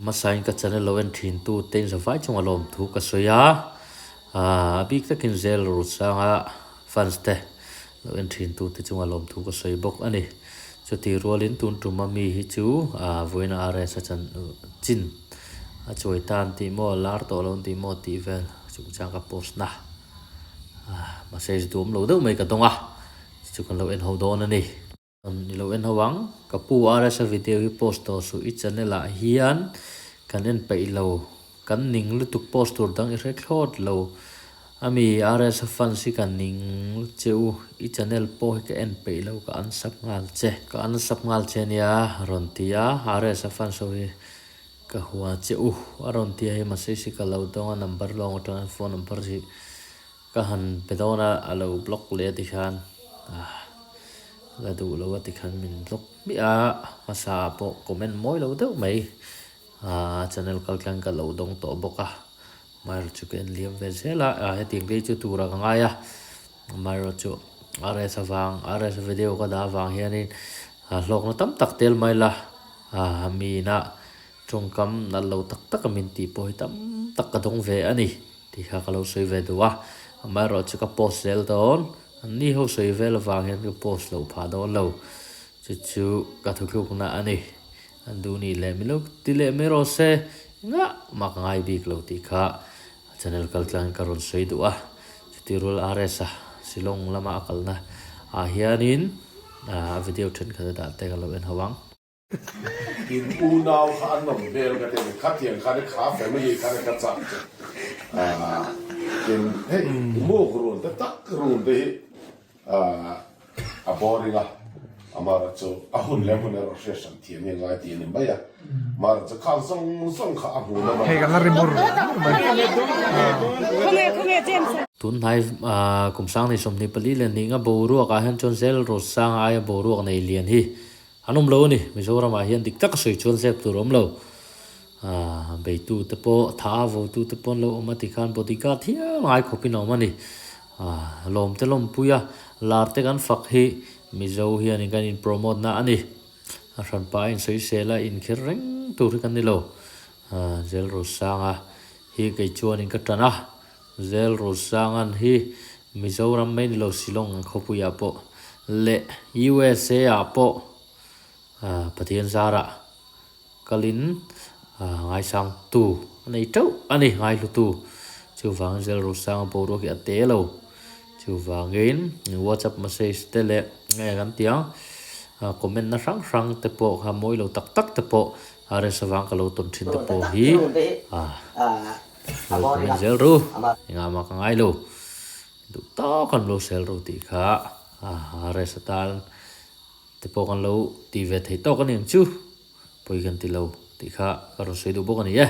Hmasain ka channel lo en thin tu te in zavai chunga lawmthu ka sawi a, a bik takin zel Rutsanga fans te lo en thin tu te chunga lawmthu ka sawi bawk a ni. Chutih rualin tun tuma mi hi chu vawiina RS a chan chin a chuai tan tih maw lar tawh lo tih maw tih vel chungchang ka post na message duhawm lo deuh mai ka dawng a, chu kan lo en ho dawn a ni. I lo en ho ang. Ka pu RSa video hi post tawh suh i channel ah hian kan en peih lo kan ning lutuk post tur dang i hre thlawt lo ami RSa fans hi ka ning che u i channel pawh hi ka en peih lo ka unsub nghal che ka unsub nghal che nia rawn ti a RSa fans ho hi ka hua che u a rawn ti a hei message hi ka lo dawng a number lawng atang phone number hi Ka han pe dawn a, a lo block leh a ti khan ah la duh lo a ti khan min block hmiah a, hmasa ah pawh comment mawi lo deuh mai ah channel kal tlang ka lo dawng tawh bawk a, amaherawhchu chu ka en liam ve zel a, ah hetiang te hi chu turah ka ngai a, amaherawhchu chu RS avang RS video ka dah avang hianin hlawkna tam tak tel mai la ah mi inah tawngkam nalh lo tak tak a min tih pawh hi tam tak ka dawng ve a ni. Tih kha ka lo sawi ve duh a, amaherawhchu ka post zel dawn, an ni ho sawi vel avang hian ka post loh phah dawn lo, chu chu ka thuthlukna a ni, an duh nih leh milo ti leh mai rawh se, engah mah ka ngai bik lo tih kha channel kal tlangin ka rawn sawi duh a, chuti rual RS a Shillong lama a kalna ah hianin a video thenkhat a dah te ka lo en ho ang. In unau kha an awm hmel ka ti a ni. Khatiang khan kha family khan ka chak che. Tin, hei muk run te tak run te hi a boring a, amaherawh chu a hun leh hmun erawh hriat hran thiam hi a ngai tih a ni mai a. Amaherawh chu khang zawng zawng kha a hmuh nawm a. Hei kan la ri mur mur mai. Tun hnai kum sang 24 leh hnih nga boruak ah hian chuan zel Rosanga aia boruak nei lian hi An awm lo a ni. Mizoramah hian dik taka sawi chuan zep tur a awm lo. Beitu te pawh, tha votu te pawh an lo awm a tikhan bodyguard hial ngai khawpin a awm a ni. Lawm te lawmpui a, lar te kan fak hi Mizo hianin kan in promote na a ni. A hranpa a insawisel a, inkher reng tur hi kan ni lo. Zel Rosanga hi kei chuanin ka tan a, Zel Rosangan hi Mizoram mai ni lo Shillong khawpuiah pawh leh USA ah pawh Pathian zarah kalin ngaisang tu a nei teuh a ni, ngaihlu tu. Chuvangin Zel Rosanga boruak hi a te lo. Chuvangin WhatsApp message te leh nge kan ti ang comment na hrang hrang te pawh kha mawi lo tak tak te pawh RS avang ka lo tawn thin te pawh hi Lo comment zel ru, engah mah ka ngai lo. Duh tawk an lo sel ru tih kha RS atan te pawh kan lo ti ve thei tawk a ni ang chu, pawi kan ti lo tih kha ka rawn sawi duh bawk a ni e.